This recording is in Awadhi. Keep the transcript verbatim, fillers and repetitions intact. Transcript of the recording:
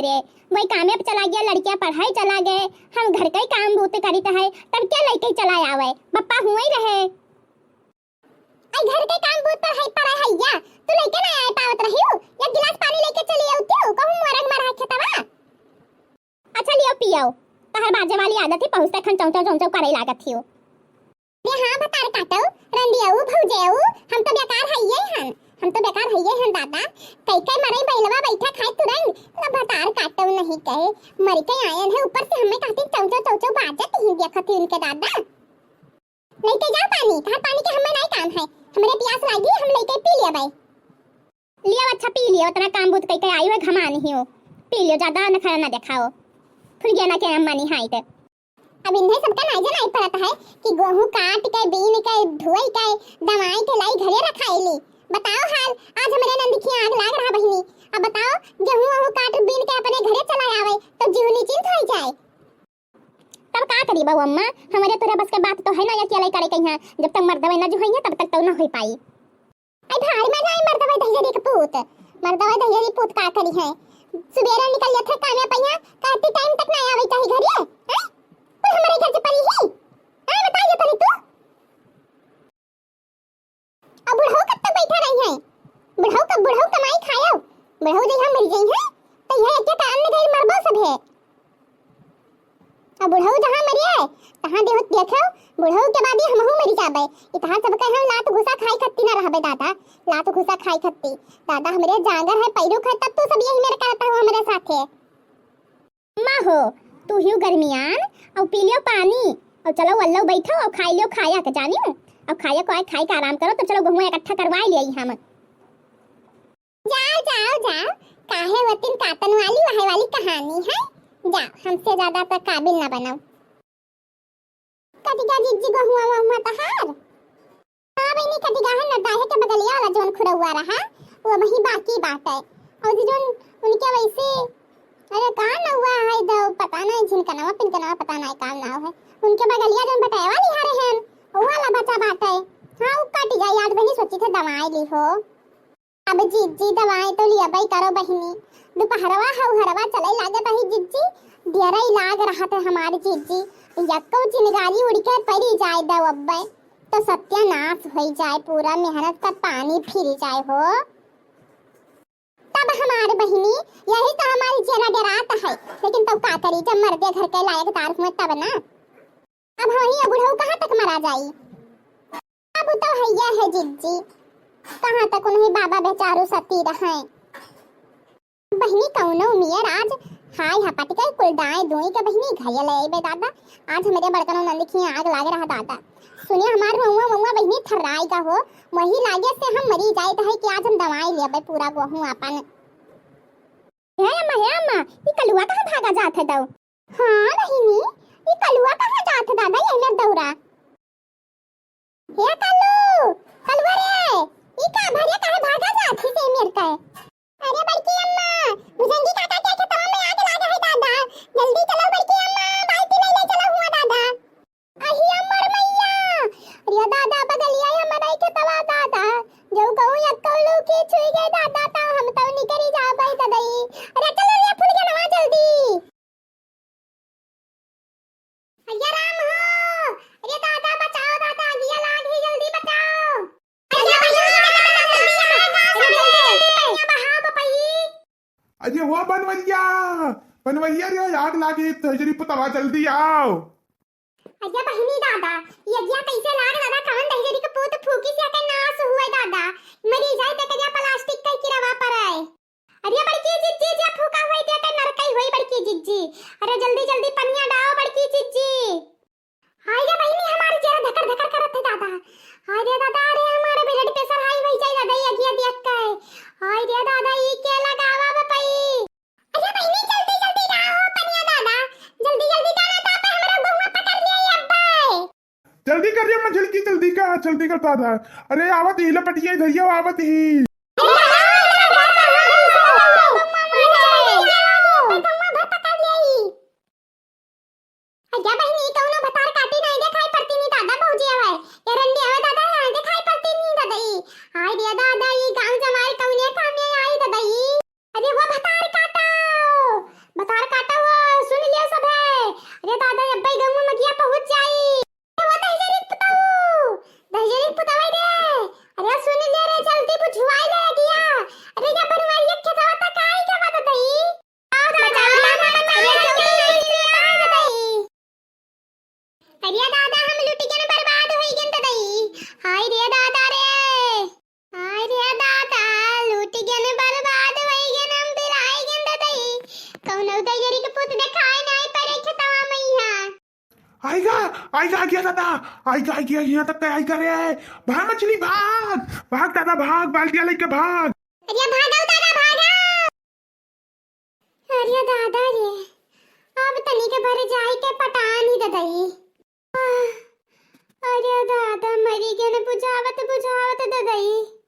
रे, वही कामे पे चला गया, लड़कियां पढ़ाई चला गए, हम घर का ही काम बूत करित है, तब क्या लइके चला आवे? बप्पा हुए ही रहे। आई घर के काम बूत पर है, पर है या? तू लइके ना आए पावत रही हो? एक गिलास पानी लेके चली आऊ तू, कहूँ मरग मरा खेतवा। अच्छा लियो पियो, तहर बाजे वाली आदत ही पहुँचते खन चौचौ चौचौ करे लागत हियो। अरे हाँ भतार काटो, रंदियाऊ भौजेऊ, हम तो बेकार हइये हन, हम तो बेकार हइये हन दादा। कई कई मरई बैलवा बैठा खाए तुरंग, ला भतार काटो नहीं कहे, मर के आयन है ऊपर से हमें कहती चौचौ चौचौ बाजत ही देखत ही उनके दादा। लइके जाओ पानी, तहार पानी के हमें नहीं काम है, हमरे प्यास लागी हम लइके पी लेबै। लियो अच्छा पी लियो, उतना काम बूत कई के आई हुए घमान ही हो, पी लियो, ज्यादा नखरा ना दिखाओ, फुल गया ना के अम्मा नहीं हाई ते। अब इन्हें सबका नाई जनाई पड़त है कि गेहूं काट के, बीन के, धोई के, दवाई के लाई घरे रखाइली। बताओ हाल, आज हमरे नंद की आग लाग रहा बहिनी। अब बताओ, गेहूं वहूं काट बीन के अपने घरे चला आवे, तो जीव निचिंत हो जाए। तब का करी बहू अम्मा, हमरे तोरे बस के बात तो है ना, अकेले करे के यहाँ, जब तक मर्दवे ना जो है तब तक तो ना हो पाई। आई भार में जाए मर्दवा दहिजरी के पूत। मर्दवा दहिजरी पूत का करी है? सुबेरे निकल जात है कामे पइया, काटी टाइम तक ना आवे चाही घरे, हैं? कुल हमरे घर से परी ही। हैं, बताइए तनी तू। अब बुढ़ऊ कब तक बैठा रही है? बुढ़ऊ कब, बुढ़ऊ कमाई खायो? बुढ़ऊ जइहा मर जाई है, तो यह एक काम में गइल मरबो सब है। अब बुढ़ऊ जहाँ मरिए, तहाँ देहु देखो, बुढ़ऊ के बाद ही हमहू मरि जाबे। इतहा सबके हम लात घुसा खाई खत्ती ना रहबे दादा, लात घुसा खाई खत्ती। दादा हमरे जांगर है, पैरू खाए, तब तू सब यही मेरे करता हो हमरे साथे। अम्मा हो, तू हियो गर्मियान, और पी लियो पानी, और चलो वल्लो बैठो, और खाई लियो खाया के जानियो, और खाया को आए खाई के आराम करो, तो चलो बहुआ इकट्ठा करवाई लिया हम। जाओ, जाओ, जाओ, काहे होतिन कातन वाली वहे वाली कहानी है। जाओ, हमसे ज्यादा तो काबिल ना बनाओ। कटिगा जिज्जी गहुआ वहुआ तहार। हाँ बहिनी, कटिगा है ना, दाहे के बगलिया वाला जौन खुरौआ रहा, वो वही बाकी बाटे। और जो जौन उनके वैसे, अरे का नौआ है दो, पता नहीं, झिनकनवा पिनकनवा पता नहीं का नाव है। उनके बगलिया जौन बटाए वाली हरे हैं, वो वाला बचा बाटे। हाँ, वो कटिगा याद बहिनी सोची थे दवाई ली हो। अब जिज्जी दवाई तो लियबै करो बहिनी, दुपहरवा हौहरवा चलै लागत ही जिज्जी, डेरै लाग रहत है हमार जिज्जी, यक्को चिनगारी उड़ि के परि जाए दव अब्बै, तो सत्यानाश होइ जाए, पूरा मेहनत का पानी फिरि जाए हो। तब हमार बहिनी, यही तो हमार जियरा डेरात है, लेकिन तब का करी, जब मर्दे घर के लायकदार हुए तब ना। अब वही बुढ़ऊ कहाँ तक मरा जाई? अब तो हैया है जिज्जी, कहाँ तक उन्हीं बाबा बेचारू सती रहे। बहिनी कौनो उमियर आज हाय हपट के कुल दाएं दुई के बहिनी घायल है बे दादा। आज हमरे बड़कनो नंद की आग लाग रहा दादा। सुनिए हमार मऊआ मऊआ बहिनी थर्राई का हो, वही लागे से हम मरी जाइत है कि आज हम दवाई लेबे पूरा गोहूँ आपन। हे अम्मा, हे अम्मा, ई कलुआ कहाँ भागा जात है दऊ? हाँ बहिनी, ई कलुआ कहाँ जात दादा ये मेर दौरा? हे कल्लू, कलुआ रे, ई का भरिया काहे भागा जात ही से मेर के? अरे बड़की अम्मा, भुजंगी काका के खेतवा में आग लागा है दादा, जल्दी चलो बड़की अम्मा, बाल्टी ले ले चलो हुआ दादा। अही अमर मैया, अरे दादा बगलिया हमर आई खेतवा दादा, जो गऊ या कौलू की छुई गए दादा ता हम तो निकरी जाबै ददई। अरे चलो रे फूल के नवा जल्दी। अय्या राम हो, अरे दादा बचाओ दादा, अगिया लाग ही, जल्दी बचाओ। अय्या भैया, जल्दी आओ, जल्दी, जल्दी, जल्दी, पनिया बहाओ बपई। अरे हो बनवरिया, बनवरिया रे, आग लागे, दहिजरी पुतवा जल्दी आओ। अय्या बहिनी दादा, ये अगिया कैसे लाग दादा, कवन दहिजरी के पूत फूकी से आके नाश हुए दादा, मरी जाए ते करिया प्लास्टिक के किरवा पर आए। अरे बड़की जिज्जी, जे फूका हुई दे के नरकई हुई बड़की जिज्जी। अरे जल्दी जल्दी पनिया डाओ बड़की जिज्जी। हाय रे बहिनी, हमार जियरा धकर धकर करत है दादा। हाय रे दादा, अरे हमार blood pressure high होई जाई दादा, ये अगिया देख के। हाय रे दादा, ई के लगावा बपई। अरे बहिनी, जल्दी जल्दी डाओ पनिया दादा, जल्दी जल्दी डाला, तापे हमरा बहुआ पकड़ लिए अब्बे। जल्दी कर रे मंझलकी, जल्दी कर, जल्दी कर दादा। अरे आवत ही लपटिया धैया आवत ही। अरे बहिनी, कौनो भतार काटी नहीं देखाई पड़ती नहीं दादा, भौजी आवे। ये रंडी आवे दादा, यहाँ देखाई पड़ती नहीं दादा ई। हाय रे दादा, ई गाँव जमाई कौने काम में आई दादा ई। अरे वो भतार काटो, आइगा, आइगा, आइगा दादा, आइगा, आइगा, यहाँ तक आइगा रे। भाग मछली, भाग, भाग दादा, भाग, बाल्टिया लेके भाग। अरे भागो दादा, भागो। अरे दादा रे, अब तनी के भर जाई के पटानी ददई। आह, अरे दादा, मरी गन बुझावत बुझावत ददई।